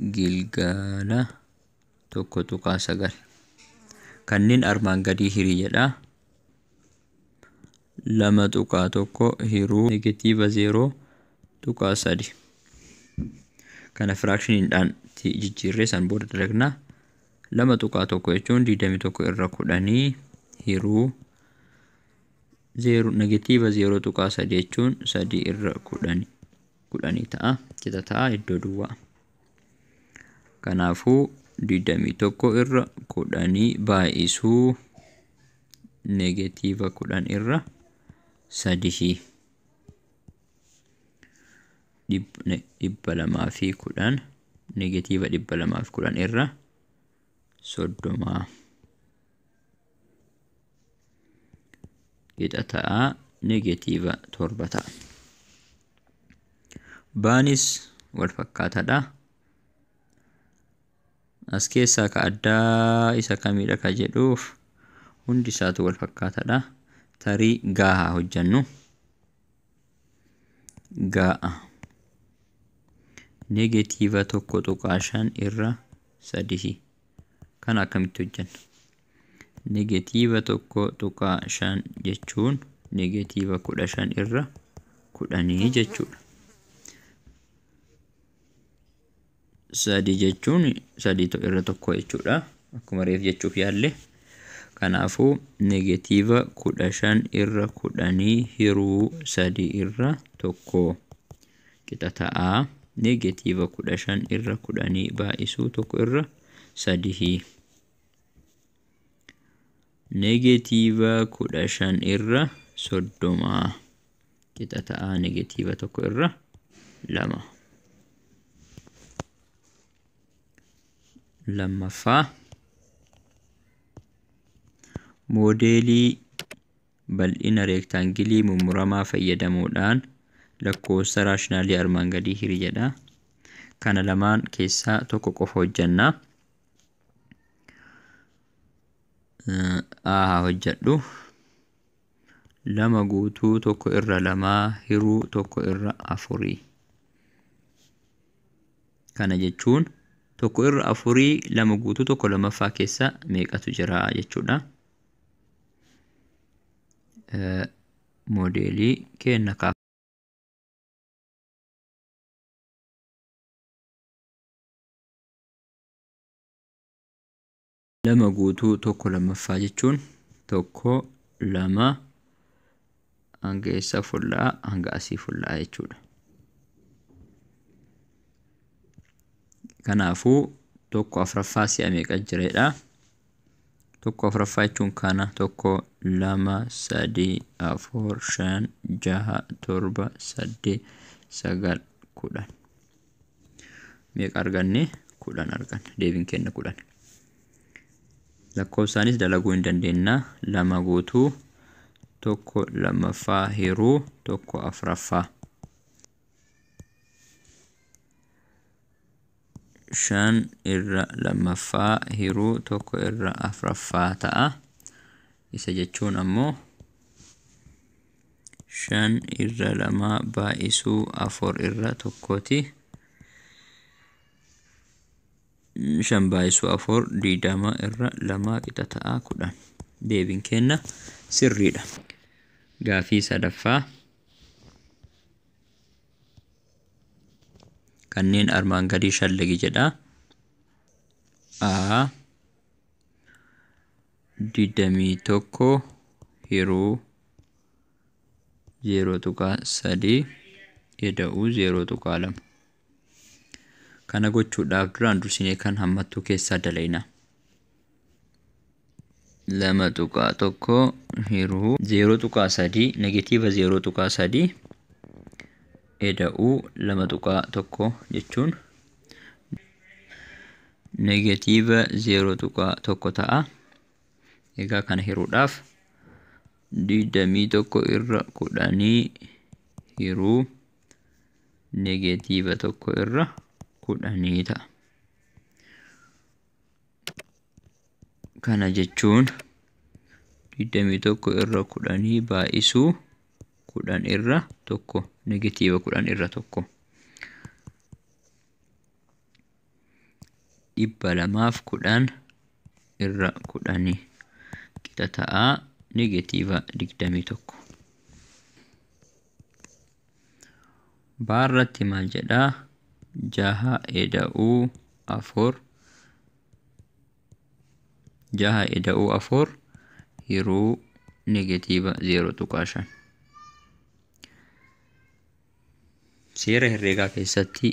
Gilgaala 1.9. Kanneen armaan gadii hirii jedha. 2.1 hiruu negatiiva 0.3. Kana firaakshiniidhaan jijjiirree san booda dalagna. 2.1 jechuun 21 irra 10 hiruu negatiiva 0.3 jechuun 3 irra 10 ta'a. Qixa ta'a iddoo duwwaa. Kanaafuu 21 irra 10 baay'isuu negatiiva 10 irra 3 210 negatiiva 210 irra 30 qixa ta'a negatiiva 7 ta'a. Baanis wal fakkaataadha. As keessaa ka addaa isa kamidha ka jedhuuf hundi isaatu wal fakkaataadha. Tarii gaahaa hojjannu. Gaa'a. Negatiiva 1.5 irra 3. Kana akkamitti hojjanna? Negatiiva 1.5 jechuun negatiiva 15 irra 10 jechuudha. 3 jechuun 3 irra 1 jechuudha. Akkuma reef jechuuf yaalle. Kanaafuu negatiiva 15 irra 10 hiruu 3 irra 1 qixa ta'a. Negatiiva 15 irra 10 baay'isuu 1 irra 3. Negatiiva 15 irra 30 qixa ta'a. Negatiiva 1 irra 2. Lammaffaa moodeelii bal'ina reektaangilii mummuramaa fayyadamuudhaan lakkoofsa raashinaalii armaan gadii hiri jedha. Kana lamaan keessaa tokko qofa hojjanna. A haa hojjadhu. 2 guutuu 1 irra 2 hiruu 1 irra 4. Kana jechuun 1 irra 4 2 guutuu 1 lammaffaa keessa meeqatu jira jechuudha. Moodeelii kenna kaaf. 2 guutuu 1 lammaffaa jechuun 1 2 hanga eessa fulla'a hanga asii fulla'a jechuudha. Kanaafuu 1 afuraffaa si'a meeqa jireedha? 1 afuraffaa jechuun kana 1 2 3 4 5 6 7 8 9 10. Meeqa arganne? 10 arganne. Deebiin kenna 10. Lakkoofsaanis dalaguu hin dandeenya. 2 guutuu 1 lammaffaa hiruu 1 afuraffaa. 5 irra lammaffaa hiruu 1 irra afuraffaa ta'a. Isa jechuun ammoo 5 irra 2 baay'isuu 4 irra 1ti. 5 baay'isuu 4 20 irra 2 qixa ta'a 10. Deebiin kenna sirriidha. Gaafii sadaffaa kanneen armaan gadii shallagi jedha. A 21 hiruu 0.3 ida'uu 0.2. Kana gochuudhaaf duraan dursinee kan hammattuu keessaa dalayna. 2.1 hiruu 0.3 negatiiva 0.3 ida'uu 2.1 jechuun negatiiva 0.1 ta'a. Egaa kana hiruudhaaf 21 irra 10 hiruu negatiiva 1 irra 10 ta'a. Kana jechuun 21 irra 10 baay'isuu 10 irra 1 negatiiva 10 irra 1. 210 irra 10 qixa ta'a negeetiiva 21. Baarratti maal jedhaa? 6 eda'uu 4 6 eda'uu 4 hiruu negeetiiva 0.5. Seera herreegaa keessatti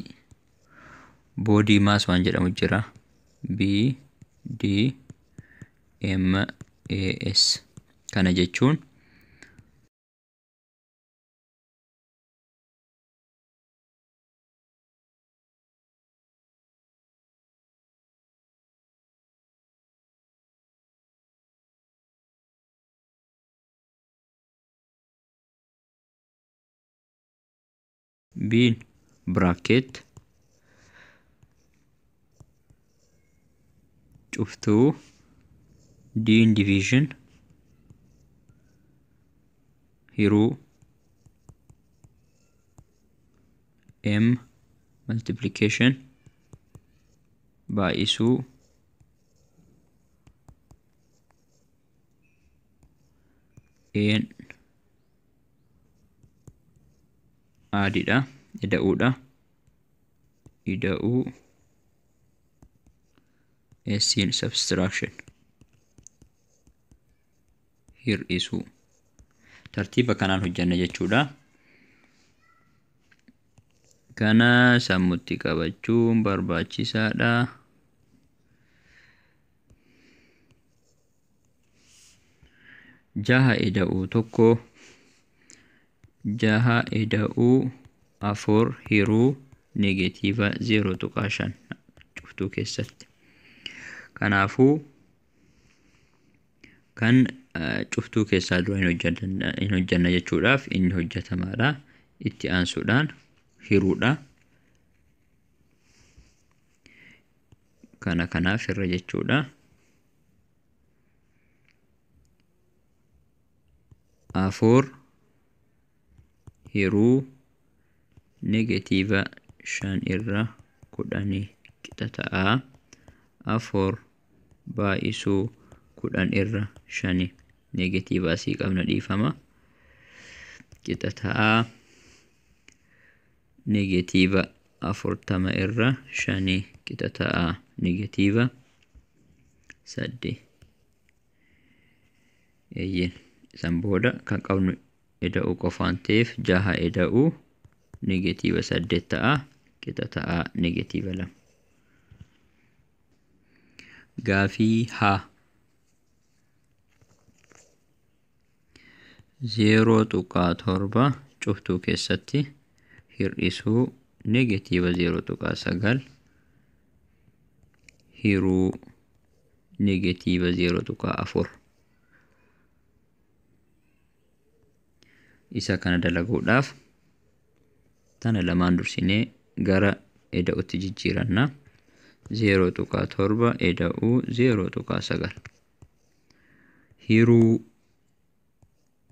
boodii maas waan jedhamu jira. B D M A S. Kana jechuun B'n bracket cuftuu, D'n division hiruu, M multiplication baay'isuu, N aadiidha ida'uudha ida'uu, S'n subtraction hir'isuu. Tartiiba kanaan hojjanna jechuudha. Kana sammuutti qabachuun barbaachisaadha. Jaha ida'uu 1 6 ida'uu 4 hiruu negeetiiva 0.5 cuftuu keessatti. Kanaafuu kan cuftuu keessaa dura hin hojjanna jechuudhaaf inni hojjetamaadha. Itti aansuudhaan hiruudha. Kana kanaaf irra jechuudha. 4 hiruu negeetiiva 5 irra 10 qixa ta'a. 4 baay'isuu 10 irra 5 negeetiiva asii qabna dhiifama. Qixa ta'a. Negeetiiva 40 irra 5 qixa ta'a. Negeetiiva 8. Eeyyeen san booda kan qabnu ida'uu qofaan ta'eef 6 ida'uu negeetiiva 8 ta'a. Qixa ta'a negeetiiva 2. Gaafii haa 0.7 cuftuu keessatti hir'isuu negeetiiva 0.9 hiruu negeetiiva 0.4. Isa kana dalaguudhaaf tana lamaan dursinee gara ida'utti jijjiiranna. 0.7 ida'uu 0.9 hiruu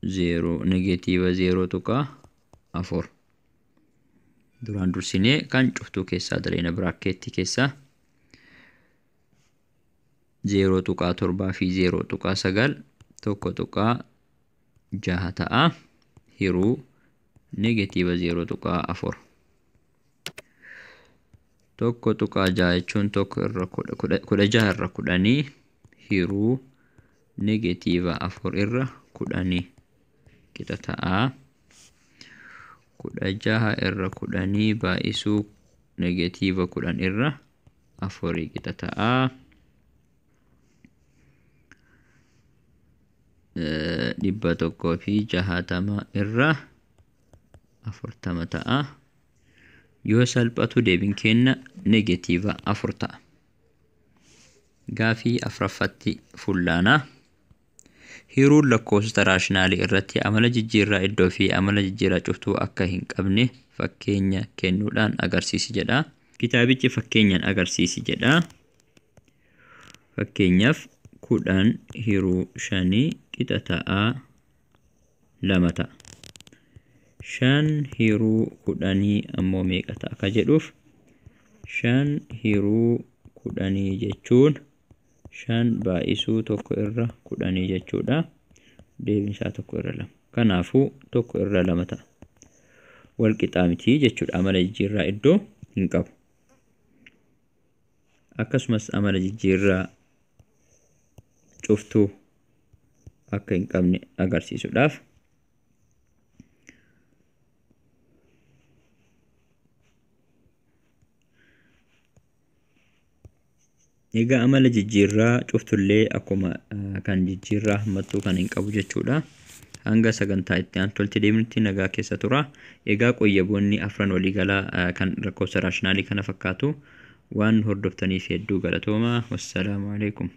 0 negeetiiva 0.4. Duraan dursinee kan cuftuu keessaa daleena biraakkeetti keessaa 0.7 fi 0.9 1.6 ta'a. Hiruu negeetiiva 0.4. 1.6 jechuun 1 irra 16 irra 10 hiruu negeetiiva 4 irra 10 qixa ta'a. 16 irra 10 baay'isuu negeetiiva 10 irra 4 qixa ta'a. 160 irra 40 ta'a. Yoo salphatu deebiin kenna negeetiiva 4 ta'a. Gaafii afuraffaatti fullaanaa. Hiruun lakkoofsota raashinaalii irratti amala jijjiirraa iddoo fi amala jijjiirraa cuftuu akka hin qabne fakkeenya kennuudhaan agarsiisi jedha. Kitaabichi fakkeenyaan agarsiisi jedha. Fakkeenyaaf 10 hiruu 5 qixa ta'a 2 ta'a. 5 hiruu 10 ammoo meeqa ta'a ka jedhuuf 5 hiruu 10 jechuun 5 baay'isuu 1 irra 10 jechuudha. Deebiin isaa 1 irra 2. Kanaafuu 1 irra 2 ta'a. Wal qixaa miti jechuudha. Amala jijjiirraa iddoo hin qabu. Akkasumas amala jijjiirraa cuftuu akka hin qabne agarsiisuudhaaf egaa amala jijjiirraa cuftullee akkuma kan jijjiirraa hammattuu kan hin qabu jechuudha. Hanga sagantaa itti aantu walitti deemnutti nagaa keessa tura. Egaa qoyyaboonni afran waliigalaa kan lakkoofsa raashinaalii kana fakkaatu waan hordoftaniif hedduu galatooma. Wassalaamu alaikum.